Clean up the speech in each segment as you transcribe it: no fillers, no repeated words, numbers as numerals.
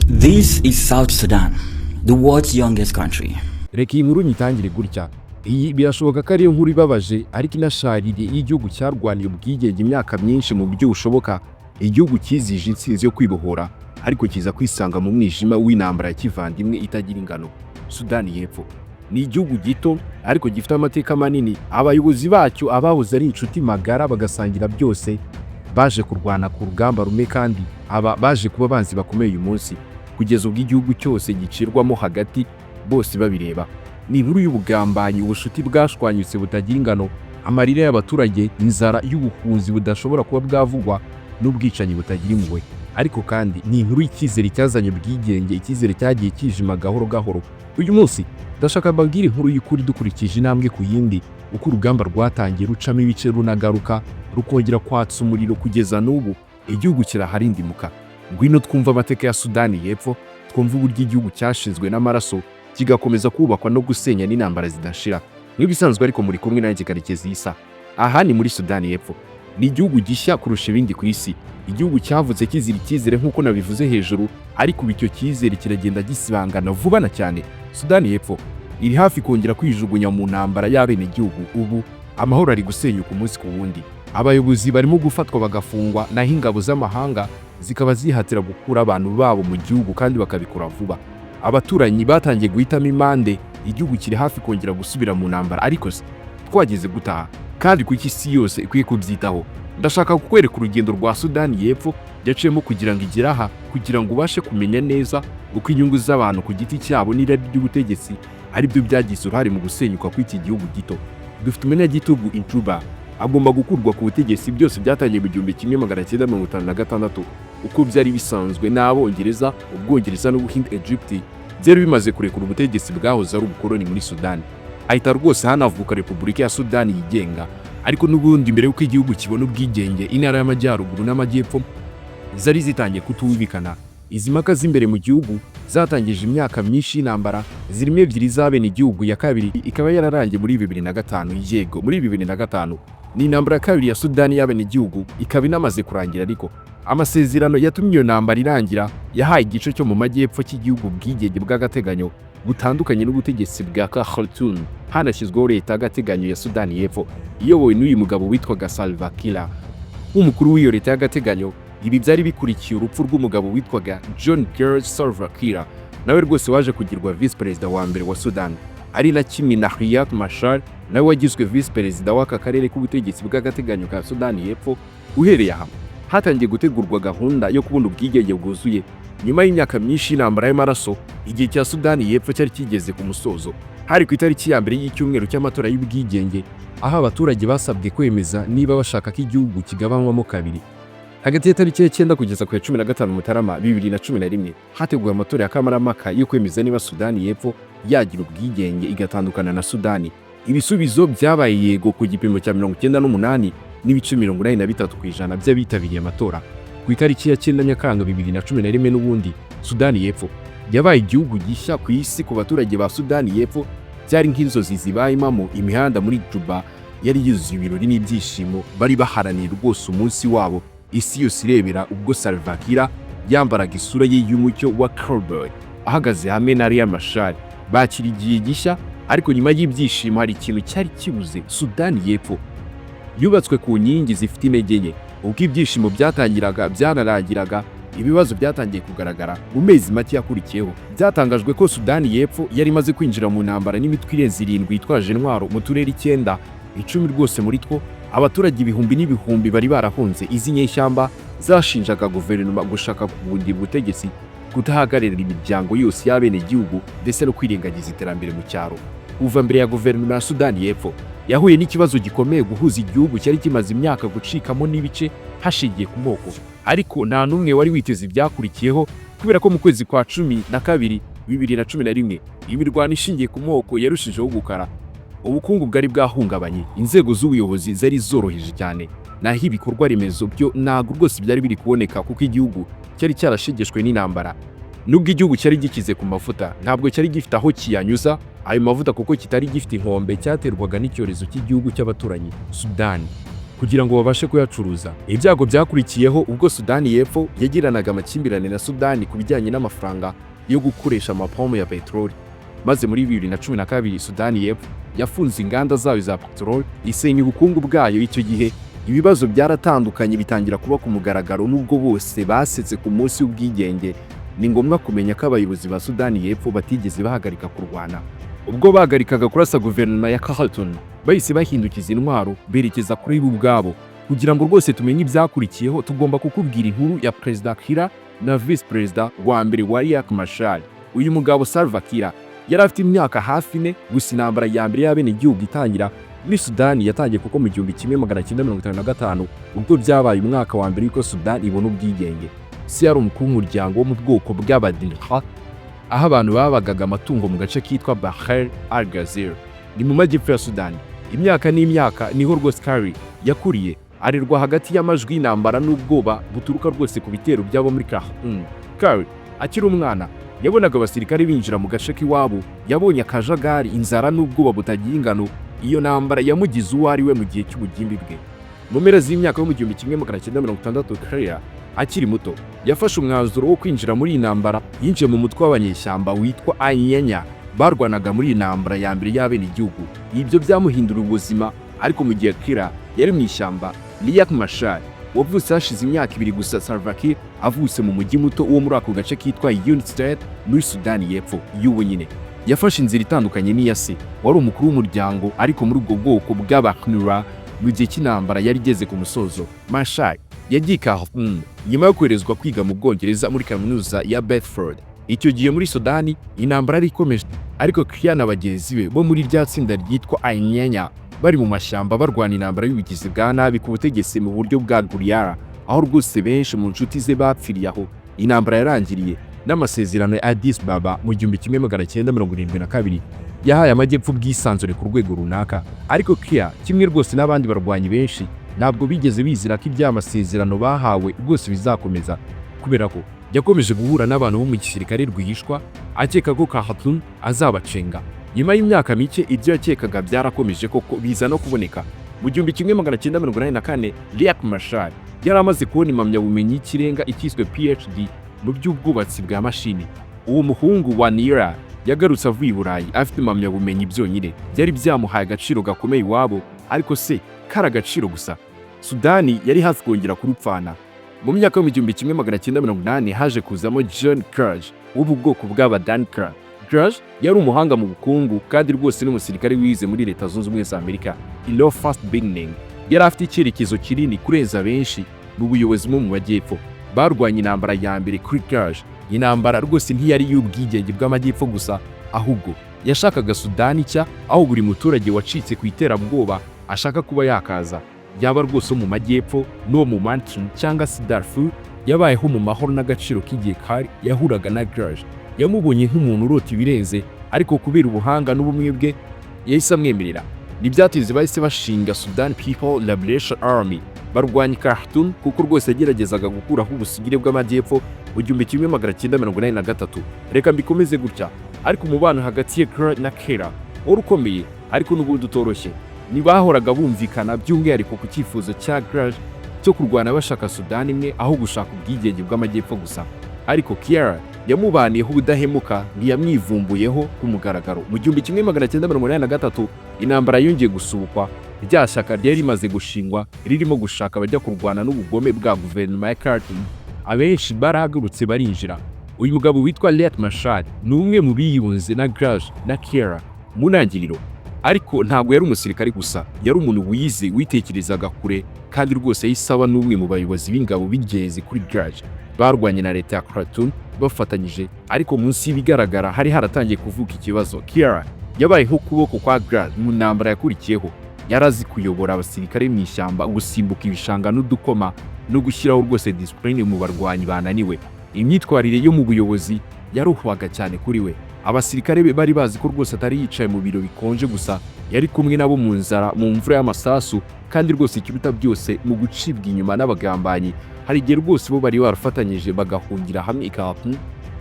This is South Sudan, the world's youngest country. Reka iyi nkuru nyitangire gutya. Iyi birashoboka ko ariyo nkuru ibabaje ariko inashaririye y'igihugu cyarwaniye ubwigenge imyaka myinshi mu buryo bushoboka, igihugu cyizije intsinzi yo kwibohora, ariko kiza kwisanga mu mwijima w'intambara ya kivandimwe itagira ingano. Sudani y'Epfo ni igihugu gito ariko gifite amateka manini. Abayobozi bacyo, abahoze ari inshuti magara bagasangira byose, baje kurwana ku rugamba rumwe, kandi aba baje kuba abanzi bakomeye uyu munsi, kugeza ubwo igihugu cyose gicirwamo hagati bose babireba. Ni inkuru y'ubugambanyi, ubucuti bwashwanyutse butagira ingano, amarira y'abaturage, inzara y'ubuhunzi budashobora kuba bwavugwa, n'ubwicanyi butagira impuhwe. Ariko kandi ni inkuru y'icyizere cyazanye ubwigenge, icyizere cyagiye kijima gahoro gahoro. Uyu munsi ndashaka mbabwire inkuru y'ukuri, dukurikije intambwe ku yindi, uko urugamba rwatangiye rucamo ibice, runagaruka rukongera kwatsa umuriro, kugeza n'ubu igihugu kiraharindimuka. Ngwino twumve amateka ya Sudani y'Epfo, twumve uburyo igihugu cyashinzwe n'amaraso kigakomeza kubakwa no gusenya n'intambara zidashira. Nk'ibisanzwe ariko, muri kumwe nanjye Karekezi Isa. Aha ni muri Sudani y'Epfo. Ni igihugu gishya kurusha ibindi ku isi, igihugu cyavutse kizira icyizere nk'uko nabivuze hejuru, ariko ubu icyo cyizere kiragenda gisibangana vuba na cyane. Sudani y'Epfo iri hafi kongera kwijugunya mu ntambara y'abenegihugu. Ubu amahoro ari gusenyuka umunsi ku wundi. Abayobozi barimo gufatwa bagafungwa, naho ingabo z'amahanga zikaba zihatira gukura abantu babo mu gihugu kandi bakabikora vuba. Abaturanyi batangiye guhitamo impande. Igihugu kiri hafi kongera gusubira mu ntambara. Ariko se twageze gutaha, kandi kuki isi yose ikwiye kubyitaho? Ndashaka kukwereka urugendo rwa Sudani y'Epfo yaciyemo kugira ngo igere aha, kugira ngo ubashe kumenya neza uko inyungu z'abantu ku giti cyabo n'irari ry'ubutegetsi ari byo byagize uruhare mu gusenyuka kw'iki gihugu gito. Dufite umunyagitugu i Juba, agomba gukurwa ku butegetsi. Byose byatangiye mu 1956. Uko byari bisanzwe n'Abongereza, Ubwongereza n'Ubuhinde, Egypt byari bimaze kurekura ubutegetsi bwahoze ari ubukoloni muri Sudani, ahita rwose hanavuka Repubulika ya Sudani yigenga. Ariko n'ubundi, mbere y'uko igihugu kibona ubwigenge, intara y'Amajyaruguru n'Amajyepfo zari zitangiye kutumvikana. Izi mpaka z'imbere mu gihugu zatangije imyaka myinshi y'intambara, zirimo ebyiri z'abenegihugu, ya kabiri ikaba yararangiye muri 2005. Yego, muri 2005 ni intambara ya kabiri ya Sudani y'abenegihugu, ikaba inamaze kurangira. Ariko amasezerano yatumye iyo ntambara irangira yahaye igice cyo mu majyepfo cy'igihugu ubwigenge bw'agateganyo butandukanye n'ubutegetsi bwa Khartoum. Hanashyizweho leta y'agateganyo ya Sudani y'Epfo iyobowe n'uyu mugabo witwaga Salva Kiir nk'umukuru w'iyo leta y'agateganyo. Ibi byari bikurikiye urupfu rw'umugabo witwaga John Garang Salva Kiir, nawe rwose waje kugirwa visi perezida wa mbere wa Sudan, ari na kimwe na Riek Machar, nawe wagizwe visi perezida w'aka karere k'ubutegetsi bw'agateganyo ka Sudani y'Epfo. Uhereye aha hatangiye gutegurwa gahunda yo kubona ubwigenge bwuzuye. Nyuma y'imyaka myinshi y'intambara y'amaraso, igihe cya Sudani y'Epfo cyari kigeze ku musozo. Hari ku itariki ya mbere y'icyumweru cy'amatora y'ubwigenge, aho abaturage basabwe kwemeza niba bashaka ko igihugu kigabanywamo kabiri. Hagati ya tariki ya 9 kugeza ku ya 15 Mutarama 2011 hateguwe amatora ya kamarampaka yo kwemeza niba Sudani y'Epfo yagira ubwigenge igatandukana na Sudani. Ibisubizo byabaye yego ku gipimo cya 98.83% by'abitabiriye amatora. Ku itariki ya 9 Nyakanga 2011 n'ubundi, Sudani y'Epfo yabaye igihugu gishya ku isi. Ku baturage ba Sudani y'Epfo byari nk'inzozi zibaye impamo. Imihanda muri Juba yari yuzuye ibirori n'ibyishimo. Bari baharaniye rwose umunsi wabo, isi yose irebera, ubwo Salva Kiir yambaraga isura ye y'umucyo wa cowboy, ahagaze hamwe na Riek Machar, bakira igihe gishya. Ariko nyuma y'ibyishimo hari ikintu cyari kibuze. Sudani y'Epfo yubatswe ku nkingi zifite intege nke. Ubwo ibyishimo byatangiraga byanarangiraga, ibibazo byatangiye kugaragara. Mu mezi make yakurikiyeho, byatangajwe ko Sudani y'Epfo yari imaze kwinjira mu ntambara n'imitwe irenze irindwi yitwaje intwaro mu turere icyenda, 10 rwose muri two abaturage ibihumbi n'ibihumbi bari barahunze. Izi nyeshyamba zashinjaga guverinoma gushaka kugundira ubutegetsi, kudahagararira imiryango yose y'abenegihugu, ndetse no kwirengagiza iterambere mu cyaro. Kuva mbere ya guverinoma ya Sudani y'Epfo yahuye n'ikibazo gikomeye: guhuza igihugu cyari kimaze imyaka gucikamo n'ibice hashingiye ku moko. Ariko nta n'umwe wari witeze ibyakurikiyeho, kubera ko mu kwezi kwa 12 2011 imirwano ishingiye ku moko yarushijeho gukara. Ubukungu bwari bwahungabanye, inzego z'ubuyobozi zari zoroheje cyane, naho ibikorwa remezo byo ntabwo rwose byari biri kuboneka, kuko igihugu cyari cyarashegeshwe n'intambara. Nubwo igihugu cyari gikize ku mavuta, ntabwo cyari gifite aho kiyanyuza ayo mavuta, kuko kitari gifite inkombe. Cyaterwaga n'icyorezo cy'igihugu cy'abaturanyi Sudani. kugira ngo babashe kuyacuruza. Ibyago byakurikiyeho ubwo Sudani y'Epfo yagiranaga amakimbirane na Sudani ku bijyanye n'amafaranga yo gukoresha amapompo ya peteroli, maze muri 2012 Sudani y'Epfo yafunze inganda zayo za peteroli, isenya ubukungu bwayo. Icyo gihe ibibazo byaratandukanye, bitangira kuba ku mugaragaro. Nubwo bose basetse ku munsi w'ubwigenge, ni ngombwa kumenya ko abayobozi ba Sudani y'Epfo batigeze bahagarika kurwana. Ubwo bahagarikaga kurasa guverinoma ya Khartoum, bahise bahindukiza intwaro berekeza kuri bo ubwabo. Kugira ngo rwose tumenye ibyakurikiyeho, tugomba kukubwira inkuru ya Perezida Kiir na Visi Perezida wa mbere wa Riek Machar. Uyu mugabo Salva Kiir yari afite imyaka hafi 4 gusa intambara ya mbere y'abenegihugu itangira muri Sudani. Yatangiye kuko mu 1955, ubwo byabaye umwaka wa mbere y'uko Sudani ibona ubwigenge. Se yari umukuru w'umuryango wo mu bwoko bw'Abadinka, aho abantu babagaga amatungo mu gace kitwa Bahr el Ghazal, ni mu majyepfo ya Sudani. Imyaka n'imyaka niho rwose Kiir yakuriye, arerwa hagati y'amajwi y'intambara n'ubwoba buturuka rwose ku bitero by'abo muri Khartoum. Kiir akiri umwana yabonaga abasirikare binjira mu gace k'iwabo, yabonye akajagari, inzara n'ubwoba butagira ingano. Iyo ntambara yamugize uwo ari we mu gihe cy'ubugimbi bwe. Mu mpera z'imyaka yo mu 1960, Kiir akiri muto yafashe umwanzuro wo kwinjira muri iyi ntambara. Yinjiye mu mutwe w'abanyeshyamba witwa Anyanya, barwanaga muri iyi ntambara ya mbere y'abenegihugu. Ibyo byamuhindura ubuzima. Ariko mu gihe Kiir yari mu ishyamba, Riek Machar wavutse hashize imyaka 2 gusa Salva Kiir avutse mu mujyi muto wo muri ako gace kitwa Unity State muri Sudani y'Epfo y'ubu nyine, yafashe inzira itandukanye n'iya se wari umukuru w'umuryango, ariko muri ubwo bwoko bw'Abahnura. Mu gihe cy'intambara yari igeze ku musozo, Machar yagiye Khartoum nyuma yo koherezwa kwiga mu Bwongereza muri kaminuza ya Bedford. Icyo gihe muri Sudani intambara yari ikomeje, ariko Kiir na bagenzi be bo muri rya tsinda ryitwa Anyanya bari mu mashyamba barwana intambara y'ubugizi bwa nabi ku butegetsi mu buryo bwa guerrilla, aho rwose benshi mu nshuti ze bapfiriye aho. Intambara yarangiriye n'amasezerano ya Addis Ababa mu 1972, yahaye amajyepfo ubwisanzure ku rwego runaka. Ariko Kiir, kimwe rwose n'abandi barwanyi benshi, ntabwo bigeze bizera ko iby'aya masezerano bahawe rwose bizakomeza, kubera ko yakomeje guhura n'abantu bo mu gisirikare rwihishwa, akeka ko Khartoum azabacenga. Nyuma y'imyaka mike ibyo yakekaga byarakomeje koko, biza no kuboneka. Mu 1984, Riek Machar yari amaze kubona impamyabumenyi y'ikirenga ikiswe PhD mu by'ubwubatsi bwa mashini. Uwo muhungu wa Nira yagarutse avuye i Burayi afite impamyabumenyi, byonyine byari byamuhaye agaciro gakomeye iwabo. Ariko se kari agaciro gusa? Sudani yari hafi kongera kurupfana. Mu myaka yo mu 1980 haje kuzamo John Garang w'ubu bwoko bw'Abadanka. Garang yari umuhanga mu bukungu kandi rwose n'umusirikare wize muri Leta Zunze Ubumwe za Amerika i Law First Beginning. Yari afite icyerekezo kinini kurenza benshi mu buyobozi bwo mu majyepfo. Barwanye intambara ya mbere. Kuri Garang, intambara rwose ntiyari iy'ubwigenge bw'amajyepfo gusa, ahubwo yashakaga Sudani nshya, aho buri muturage wacitse ku iterabwoba ashaka kuba yakaza, yaba rwose mu majyepfo n'uwo mu Mantin cyangwa se Darfur, yabayeho mu mahoro n'agaciro k'igihe. Kari yahuraga na Garang, yamubonye nk'umuntu urota ibirenze, ariko kubera ubuhanga n'ubumwe bwe yahise amwemerera. Ntibyatinze bahise bashinga Sudan People Liberation Army, barwanya Khartoum kuko rwose yageragezaga gukuraho ubusugire bw'amajyepfo mu 1983. Reka mbikomeze gutya, ariko umubano hagati ya Garang na Kiir wari ukomeye, ariko n'ubundi utoroshye. Ntibahoraga bumvikana, by'umwihariko ku cyifuzo cya Garang cyo kurwana bashaka Sudani imwe aho gushaka ubwigenge bw'amajyepfo gusa. Ariko Kiir yamubaniyeho ubudahemuka, ntiyamwivumbuyeho ku mugaragaro. Mu 1983 intambara yongeye gusubukwa. Rya shyaka ryari rimaze gushingwa ririmo gushaka abajya kurwana n'ubugome bwa guverinoma ya Khartoum, abenshi barahagurutse barinjira. Uyu mugabo witwa Riek Machar ni umwe mu biyunze na Garang na Kiir mu ntangiriro. Ariko ntabwo yari umusirikare gusa, yari umuntu wize, witekerezaga kure, kandi rwose yahise aba n'umwe mu bayobozi b'ingabo b'ingenzi kuri Garang. Barwanye na leta ya Khartoum bafatanyije, ariko munsi y'ibigaragara hari haratangiye kuvuka ikibazo. Kiir yabaye nk'ukuboko kwa Garang mu ntambara yakurikiyeho. Yari azi kuyobora abasirikare mu ishyamba, gusimbuka ibishanga n'udukoma, no gushyiraho rwose discipline mu barwanyi bananiwe. Imyitwarire yo mu buyobozi yaruhwaga cyane kuri we. Abasirikare be bari bazi ko rwose atari yicaye mu biro bikonje gusa, yari kumwe nabo mu nzara, mu mvura y'amasasu, kandi rwose ikiruta byose mu gucibwa inyuma n'abagambanyi. Hari igihe rwose bo bari barafatanyije bagahungira hamwe i Khartoum,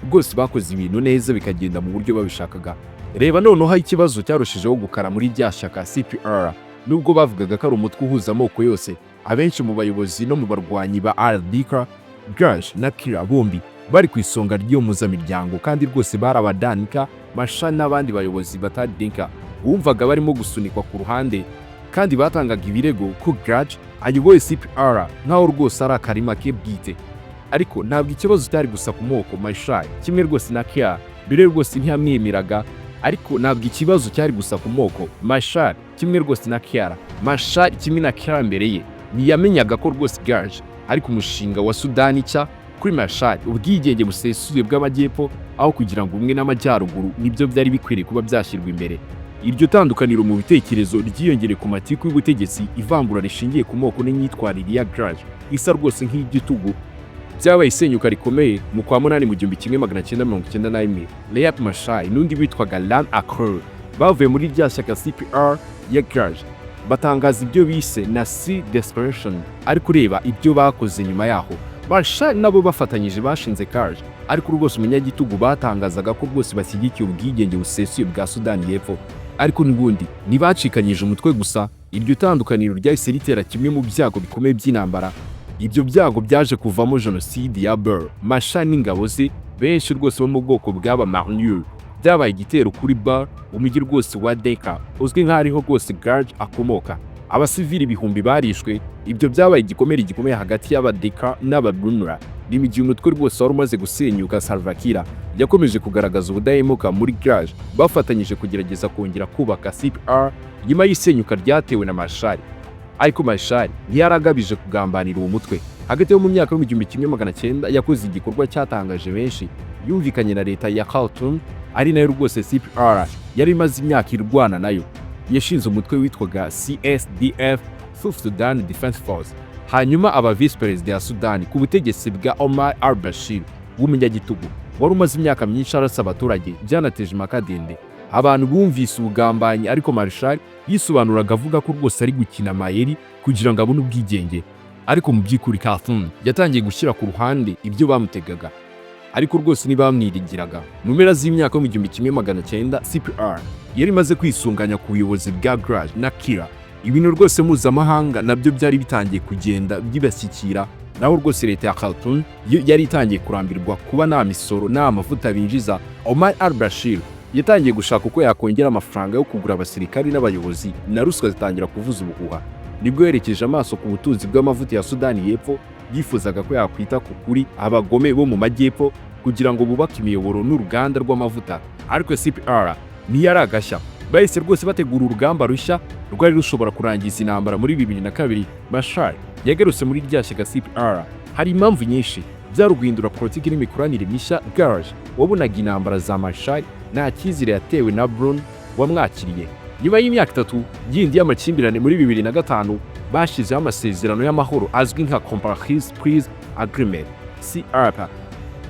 rwose bakoze ibintu neza bikagenda mu buryo babishakaga. Reba noneho aho ikibazo cyarushijeho gukara muri rya shyaka CPR. Nubwo bavugaga ko ari umutwe uhuza amoko yose, abenshi mu bayobozi no mu barwanyi ba Al-Dinka, Garge na Kiir bombi bari ku isonga ry'iyo mpuzamiryango, kandi rwose bari Abadanka. Machar n'abandi bayobozi batari Dinka bumvaga barimo gusunikwa ku ruhande, kandi batangaga ibirego ko Garge ayoboye CPR nkaho rwose ari akarima ke bwite. Ariko ntabwo ikibazo cyari gusa ku moko. Machar kimwe rwose na Kiir mbere rwose ntiyamwemeraga. Ariko ntabwo ikibazo cyari gusa ku moko. Machar kimwe rwose na Kiir, Machar kimwe na Kiir mbere ye, ntiyamenyaga ko rwose Garge ari ku mushinga wa Sudani nshya. Kuri Machar, ubwigenge busesuye bw'amajyepfo aho kugira ngo ubumwe n'amajyaruguru nibyo byari bikwiriye kuba byashyirwa imbere. Iryo tandukaniro mu bitekerezo ryiyongereye ku matiku y'ubutegetsi, ivangura rishingiye ku moko n'imyitwarire ya Garge isa rwose nk'igitugu. Byabaye isenyuka rikomeye mu kwa munani mu 1991. Riek Machar n'undi witwaga Lam Akol bavuye muri rya shyaka CPR ya Garge, batangaza ibyo bise Nasir Declaration. Ariko ureba ibyo bakoze nyuma yaho, Machar nabo bafatanyije bashinze Garge, ariko rwose umunyagitugu, batangazaga ko rwose bashyigikiye ubwigenge busesuye bwa Sudani y'Epfo, ariko n'ubundi ntibacikanyije umutwe gusa. Iryo tandukaniro ryahise ritera kimwe mu byago bikomeye by'intambara. Ibyo byago byaje kuvamo jenoside ya Bor. Machar n'ingabo ze benshi rwose bo mu bwoko bw'aba Nuer, byabaye igitero kuri Bor, umujyi rwose wa Dinka uzwi nk'aho ariho rwose Garge akomoka. Abasivili ibihumbi barishwe. Ibyo byabaye igikomere gikomeye hagati y'Abadinka n'Abanuer. Ni mu gihe umutwe rwose wari umaze gusenyuka. Salva Kiir yakomeje kugaragaza ubudahemuka muri Garge, bafatanyije kugerageza kongera kubaka CPR nyuma y'isenyuka ryatewe na Machar. Ariko Machar ntiyaragabije kugambanira uwo mutwe. Hagati yo mu myaka yo mu 1900 yakoze igikorwa cyatangaje benshi. Yumvikanye na leta ya Khartoum, ari nayo rwose CPR yari imaze imyaka irwana nayo. Yashinze umutwe witwaga SSDF, South Sudan Defense Force, hanyuma aba visi perezida ya Sudani ku butegetsi bwa Omar al-Bashir w'umunyagitugu wari umaze imyaka myinshi arasa abaturage. Byanateje impaka ndende, abantu bumvise ubugambanyi, ariko Machar yisobanuraga avuga ko rwose ari gukina amayeri kugira ngo abone ubwigenge. Ariko mu by'ukuri Khartoum yatangiye gushyira ku ruhande ibyo bamutegaga, ariko rwose ntibamwiringiraga. Mu mpera z'imyaka yo mu 1900, CPR yari imaze kwisunganya ku buyobozi bwa Garge na Kiir. Ibintu rwose mpuzamahanga nabyo byari bitangiye kugenda byibashyikira. Naho rwose leta ya Khartoum yo yari itangiye kurambirwa kuba nta misoro, nta mavuta binjiza. Omar al-Bashir yatangiye gushaka uko yakongera amafaranga yo kugura abasirikari n'abayobozi, na ruswa zitangira kuvuza ubuhuha. Nibwo yerekeje amaso ku butunzi bw'amavuta ya Sudani y'Epfo. Yifuzaga ko yakwita ku kuri abagome bo mu majyepfo kugira ngo bubake imiyoboro n'uruganda rw'amavuta. Ariko CPR ntiyari agashya. Bahise rwose bategura urugamba rushya rwari rushobora kurangiza intambara. Muri 2002 Machar yagarutse muri rya shyaka CPR. Hari impamvu nyinshi: byari uguhindura politiki n'imikoranire mishya. Garge wabonaga intambara za Machar nta cyizere yatewe na Brun wamwakiriye. Nyuma y'imyaka 3 yindi y'amakimbirane, muri 2005 bashyizeho amasezerano y'amahoro azwi nka Comprehensive Peace Agreement, CPA.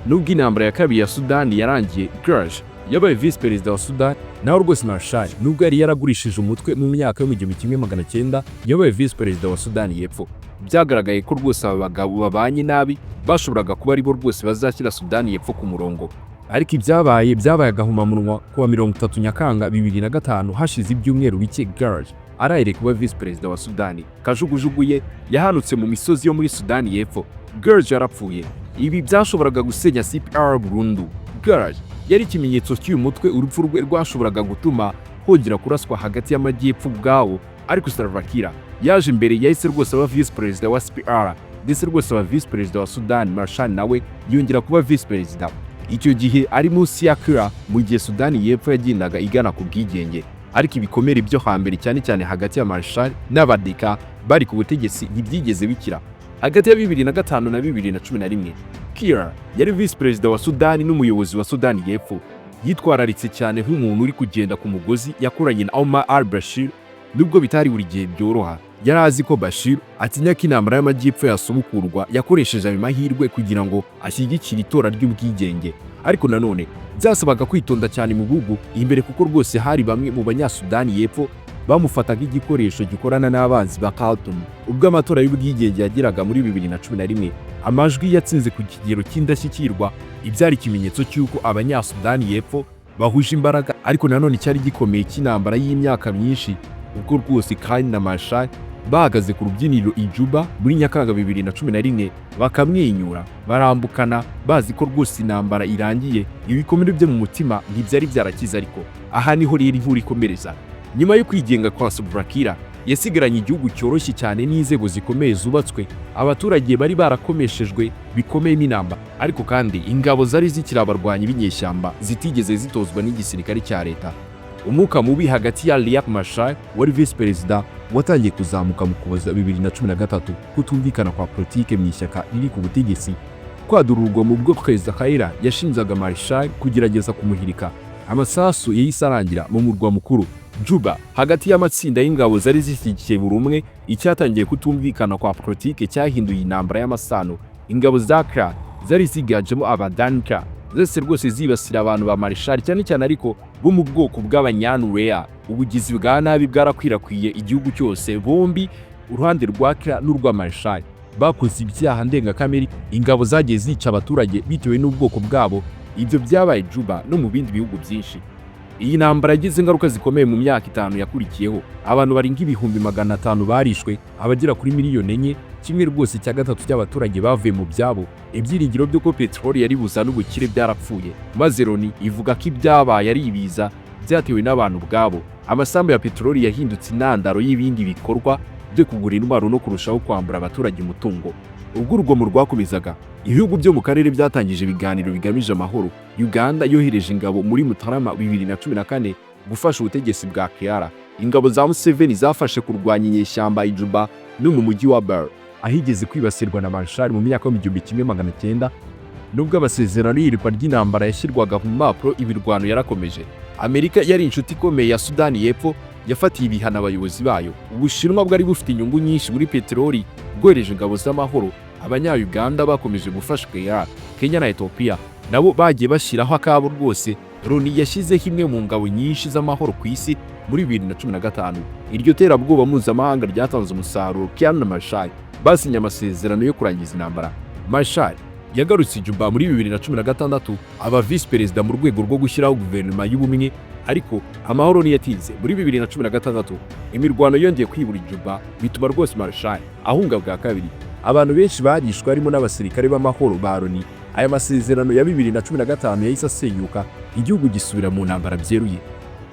Nubwo intambara ya kabiri ya Sudani yarangiye, Garge yabaye visi perezida wa Sudani, naho rwose Machar, nubwo yari yaragurishije umutwe mu myaka yo mu 1900, yabaye visi perezida wa Sudani y'Epfo. Byagaragaye ko rwose aba bagabo babanye nabi bashoboraga kuba aribo rwose bazashyira Sudani y'Epfo ku murongo. Ariko ibyabaye byabaye agahomamunwa. Kuwa 30 Nyakanga 2005, hashize ibyumweru bike Garge arahiriye kuba visi perezida wa Sudani, kajugujugu ye yahanutse mu misozi yo muri Sudani y'Epfo. Garge yarapfuye. Ibi byashoboraga gusenya CPR burundu. Garge yari ikimenyetso cy'uyu mutwe. Urupfu rwe rwashoboraga gutuma hongera kuraswa hagati y'amajyepfo ubwawo. Ariko Salva Kiir yaje imbere, yahise rwose aba visi perezida wa CPR, ndetse rwose aba visi perezida wa Sudani. Machar nawe yongera kuba visi perezida, icyo gihe ari munsi ya Kiir, mu gihe Sudani y'Epfo yagendaga igana ku bwigenge. Ariko ibikomere byo hambere, cyane cyane hagati ya Machar n'Abadinka bari ku butegetsi, ntibyigeze bikira. Hagati ya 2005 na 2011, Kiir yari visi perezida wa Sudani n'umuyobozi wa Sudani y'Epfo. Yitwararitse cyane nk'umuntu uri kugenda ku mugozi. Yakoranye na Omar al-Bashir, nubwo bitari buri gihe byoroha. Yari azi ko Bashir atinya ko intambara y'amajyepfo yasubukurwa. Yakoresheje ayo mahirwe kugira ngo ashyigikire itora ry'ubwigenge, ariko nanone byasabaga kwitonda cyane mu bihugu imbere, kuko rwose hari bamwe mu Banyasudani y'Epfo bamufata nk'igikoresho gikorana n'abanzi ba Khartoum. Ubwo amatora y'ubwigenge yageraga muri 2011, amajwi yatsinze ku kigero cy'indashyikirwa, ibyari ikimenyetso cy'uko Abanyasudani y'Epfo bahuje imbaraga. Ariko nanone cyari gikomeye cy'intambara y'imyaka myinshi. Ubwo rwose kandi na Machar bahagaze ku rubyiniro i Juba muri Nyakanga 2011, bakamwenyura, barambukana, bazi ko rwose intambara irangiye, ibikomere byo mu mutima ntibyari byarakize. Ariko aha niho rero inkuru ikomereza. Nyuma yo kwigenga kwa Salva Kiir, yasigaranye igihugu cyoroshye cyane n'inzego zikomeye zubatswe. Abaturage bari barakomeshejwe bikomeye n'intambara, ariko kandi ingabo zari zikiri abarwanyi b'inyeshyamba zitigeze zitozwa n'igisirikare cya leta. Umwuka mubi hagati ya Riek Machar wari visi perezida watangiye kuzamuka mu Kuboza 2013. Kutumvikana kwa politike mu ishyaka riri ku butegetsi kwadura urugomo ubwo Perezida Kiir yashinjaga Machar kugerageza kumuhirika. Amasasu yahise arangira mu murwa mukuru Juba hagati y'amatsinda y'ingabo zari zishyigikiye buri umwe. Icyatangiye kutumvikana kwa politike cyahinduye intambara y'amasano. Ingabo za Kiir zari ziganjemo Abadanka zose rwose zibasira abantu ba Machar, cyane cyane ariko bo mu bwoko bw'Abanyanuer. Ubugizi bwa nabi bwarakwirakwiye igihugu cyose. Bombi, uruhande rwa Kiir n'urwa Machar, bakoze ibyaha ndengakamere. Ingabo zagiye zica abaturage bitewe n'ubwoko bwabo. Ibyo byabaye Juba no mu bindi bihugu byinshi. Iyi ntambara yagize ingaruka zikomeye mu myaka 5 yakurikiyeho. Abantu barenga 500,000 barishwe, abagera kuri miliyoni 4, kimwe rwose cya gatatu cy'abaturage, bavuye mu byabo. Ibyiringiro by'uko peteroli yari buzane ubukire byarapfuye, maze Loni ivuga ko ibyabaye ari ibiza byatewe n'abantu ubwabo. Amasambu ya peteroli yahindutse intandaro y'ibindi bikorwa byo kugura intwaro no kurushaho kwambura abaturage umutungo. Ubwo urugomo rwakomezaga, ibihugu byo mu karere byatangije ibiganiro bigamije amahoro. Uganda yohereje ingabo muri Mutarama 2014 gufasha ubutegetsi bwa Kiir. Ingabo za Museveni zafashe kurwanya inyeshyamba i Juba no mu mujyi wa Bor, ahigeze kwibasirwa na Machar mu myaka yo mu 1900. Nubwo amasezerano y'irikwa ry'intambara yashyirwaga mu mpapuro, imirwano yarakomeje. Amerika yari inshuti ikomeye ya Sudani y'Epfo yafatiye ibihano abayobozi bayo. Ubushinwa bwari bufite inyungu nyinshi muri peteroli bwohereje ingabo z'amahoro. Abanya-Uganda bakomeje gufasha Kiir. Kenya na Ethiopia nabo bagiye bashyiraho akabo rwose. Loni yashyizeho imwe mu ngabo nyinshi z'amahoro ku isi muri 2015. Iryo terabwoba mpuzamahanga ryatanze umusaruro. Kiir na Machar basinye amasezerano yo kurangiza intambara. Machar yagarutse i Juba muri 2016, aba visi perezida mu rwego rwo gushyiraho guverinoma y'ubumwe, ariko amahoro ntiyatinze. Muri 2016 imirwano yongeye kwibura i Juba, bituma rwose Machar ahunga bwa kabiri. Abantu benshi barishwe, harimo n'abasirikare b'amahoro ba Loni. Aya masezerano ya 2015 yahise asenyuka, igihugu gisubira mu ntambara byeruye.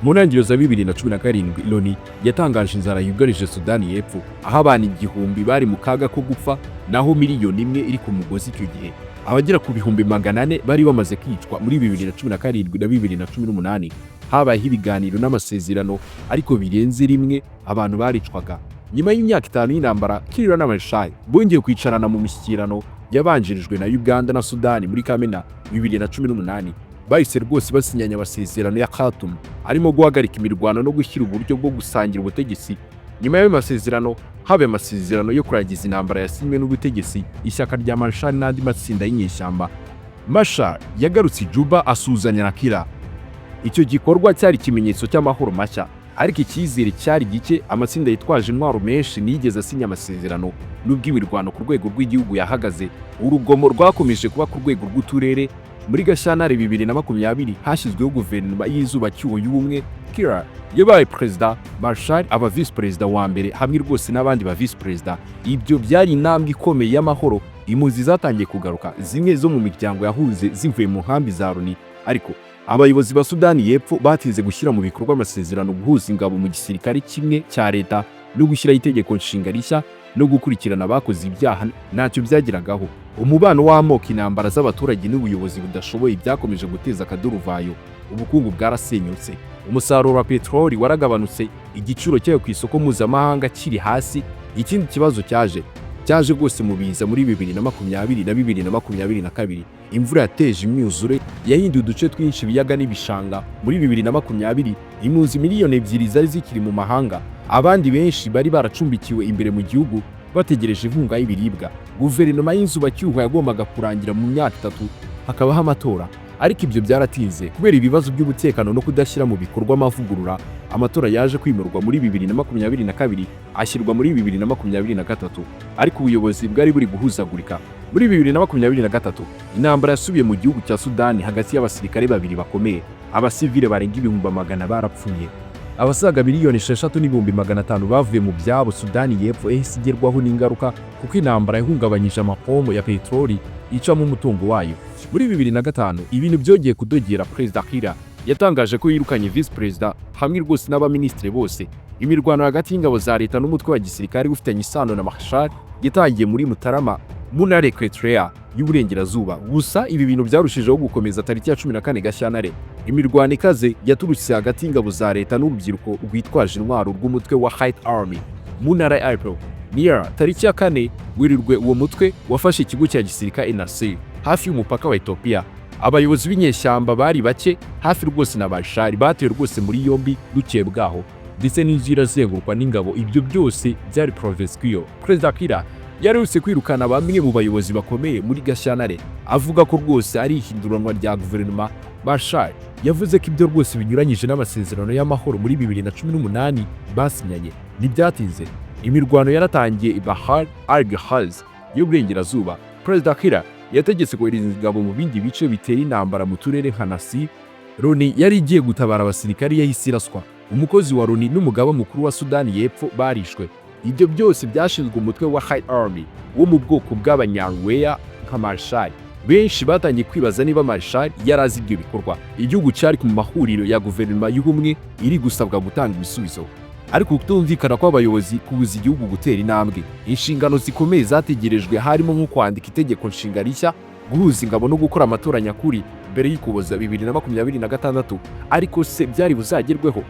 Mu ntangiriro za 2017, Loni yatangaje inzara yugarije Sudani y'Epfo, aho abantu 1000 bari mu kaga ko gupfa, naho miliyoni 1 iri ku mugozi. Icyo gihe abagera ku 400,000 bari bamaze kwicwa muri 2017 na 2018. Habayeho ibiganiro n'amasezerano, ariko birenze rimwe abantu baricwaga. Nyuma y'imyaka 5 y'intambara, Kiir na Machar bongeye kwicarana mu mishyikirano yabanjirijwe na Uganda na Sudani muri Kamena 2018. Bahise rwose basinyanye amasezerano ya Khartoum arimo guhagarika imirwano no gushyira uburyo bwo gusangira ubutegetsi. Nyuma y'ayo masezerano habaye amasezerano yo kurangiza intambara yasinywe n'ubutegetsi, ishyaka rya Machar n'andi matsinda y'inyeshyamba. Machar yagarutse i Juba asuhuzanya na Kiir. Icyo gikorwa cyari ikimenyetso cy'amahoro mashya, ariko icyizere cyari gike. Amatsinda yitwaje intwaro menshi ntiyigeze asinya amasezerano. Nubwo imirwano ku rwego rw'igihugu yahagaze, urugomo rwakomeje kuba ku rwego rw'uturere. Muri Gashyantare 2020 hashyizweho guverinoma y'inzibacyuho y'ubumwe. Kiir yabaye perezida, Machar aba visi perezida wa mbere hamwe rwose n'abandi ba visi perezida. Ibyo byari intambwe ikomeye y'amahoro. Impunzi zatangiye kugaruka, zimwe zo mu miryango yahuze zivuye mu nkambi za Loni, ariko abayobozi ba Sudani y'Epfo batinze gushyira mu bikorwa amasezerano: guhuza ingabo mu gisirikare kimwe cya leta no gushyiraho itegeko nshinga rishya no gukurikirana abakoze ibyaha ntacyo byageragaho. Umubano w'amoko, intambara z'abaturage n'ubuyobozi budashoboye byakomeje guteza akaduruvayo. Ubukungu bwarasenyutse, umusaruro wa peteroli waragabanutse, igiciro cyayo ku isoko mpuzamahanga kiri hasi. Ikindi kibazo cyaje rwose mu biza muri 2020 na 2022. Imvura yateje imyuzure yahinduye uduce twinshi ibiyaga n'ibishanga. Muri 2020 impunzi miliyoni 2 zari zikiri mu mahanga, abandi benshi bari baracumbikiwe imbere mu gihugu bategereje inkunga y'ibiribwa. Guverinoma y'inzibacyuho yagombaga kurangira mu myaka 3, hakabaho amatora, ariko ibyo byaratinze kubera ibibazo by'umutekano no kudashyira mu bikorwa amavugurura. Amatora yaje kwimurwa muri 2022, ashyirwa muri 2023, ariko ubuyobozi bwari buri guhuzagurika. Muri 2023 intambara yasubiye mu gihugu cya Sudani hagati y'abasirikare babiri bakomeye. Abasivile barenga 100,000 barapfuye. Abasaga 6,500,000 bavuye mu byabo. Sudani y'Epfo yahise igerwaho n'ingaruka kuko intambara yahungabanyije amapombo ya peteroli icamo umutungo wayo. Muri 2005 ibintu byongeye kudogera. Perezida Kiir yatangaje ko yirukanye visi perezida hamwe rwose n'abaminisitiri bose. Imirwano hagati y'ingabo za leta n'umutwe wa gisirikare ufitanye isano na Machar yatangiye muri Mutarama mu ntara Equatoria y'Uburengerazuba. Gusa ibi bintu byarushijeho gukomeza tariki ya 14 Gashyantare. Imirwano ikaze yaturutse hagati y'ingabo za leta n'urubyiruko rwitwaje intwaro rw'umutwe wa White Army mu ntara ya Upper Nile. Tariki ya 4 Werurwe, uwo mutwe wafashe ikigo cya gisirikare Nasir hafi y'umupaka wa Ethiopia. Abayobozi b'inyeshyamba bari bake hafi rwose na Machar batewe rwose muri yombi bukeye bwaho, ndetse n'inzu irazengurukwa n'ingabo. Ibyo byose byari provocation. Perezida Kiir yarihuse kwirukana bamwe mu bayobozi bakomeye muri Gashyantare, avuga ko rwose ari ihinduranwa rya guverinoma. Machar yavuze ko ibyo rwose binyuranyije n'amasezerano y'amahoro muri 2018 basinyanye. Ntibyatinze, imirwano yaratangiye i Bahar al Ghazal y'Uburengerazuba. Perezida Kiir yategetse kohereza ingabo mu bindi bice bitera intambara mu turere nka Nasir. Loni yari igiye gutabara abasirikari yahise iraswa. Umukozi wa Loni n'umugaba mukuru wa Sudani y'Epfo barishwe. Ibyo byose byashinzwe umutwe wa White Army wo mu bwoko bw'Abanyaruweya nka Machar. Benshi batangiye kwibaza niba Machar yari azi ibyo bikorwa. Igihugu cyari ku mahuriro ya guverinoma y'ubumwe iri gusabwa gutanga ibisubizo, ariko kutumvikana kw'abayobozi kubuza igihugu gutera intambwe. Inshingano zikomeye zategerejwe harimo nko kwandika itegeko nshinga rishya, guhuza ingabo no gukora amatora nyakuri mbere y'Ukuboza 2026. Ariko se byari buzagerweho?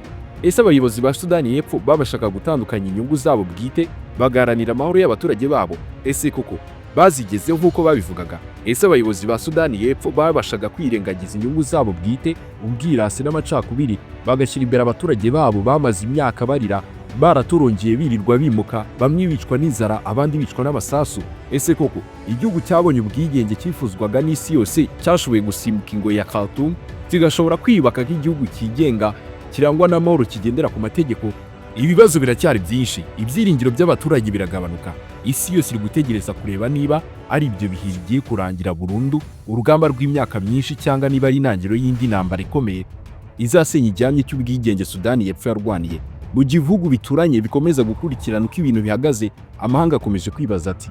Ese abayobozi ba Sudani y'Epfo babashaga gutandukanya inyungu zabo bwite bagaharanira amahoro y'abaturage babo? Ese koko bazigezeho nk'uko babivugaga? Ese abayobozi ba Sudani y'Epfo babashaga kwirengagiza inyungu zabo bwite, ubwirasi n'amacakubiri, bagashyira imbere abaturage babo bamaze imyaka barira, baraturongeye, birirwa bimuka, bamwe bicwa n'inzara, abandi bicwa n'amasasu? Ese koko igihugu cyabonye ubwigenge cyifuzwaga n'isi yose cyashoboye gusimbuka ingoyi ya Khartoum, kigashobora kwiyubaka nk'igihugu cyigenga, kirangwa n'amahoro, kigendera ku mategeko? Ibibazo biracyari byinshi, ibyiringiro by'abaturage biragabanuka. Isi yose iri gutegereza kureba niba ari ibyo bihe bigiye kurangira burundu urugamba rw'imyaka myinshi, cyangwa niba ari intangiriro y'indi ntambara ikomeye izasenya igihamya cy'ubwigenge Sudani y'Epfo yarwaniye. Mu gihe ibihugu bituranye bikomeza gukurikirana uko ibintu bihagaze, amahanga akomeje kwibaza ati: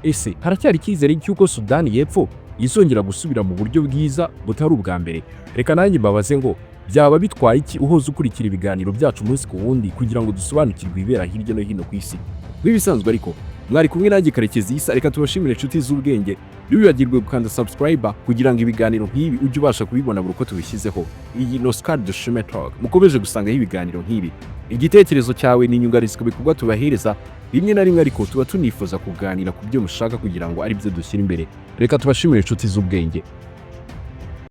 Ese haracyari icyizere cy'uko Sudani y'Epfo izongera gusubira mu buryo bwiza butari ubwa mbere?" Reka nanjye mbabaze ngo: byaba bitwaye iki uhoza ukurikira ibiganiro byacu umunsi ku wundi kugira ngo dusobanukirwe ibibera hirya no hino ku isi? Nk'ibisanzwe ariko, mwari kumwe nanjye Karekezi Isa. Reka tubashimire, inshuti z'ubwenge. Ntiwibagirwe gukanda subscribe kugira ngo ibiganiro nk'ibi ujye ubasha kubibona buri uko tubishyizeho. Iyi ni Oscar Dushime Talk mukomeje gusangaho ibiganiro nk'ibi. Igitekerezo cyawe ni inyunganizi ku bikorwa tubahereza. Rimwe na rimwe ariko tuba tunifuza kuganira ku byo mushaka kugira ngo ari byo dushyira imbere. Reka tubashimire, inshuti z'ubwenge.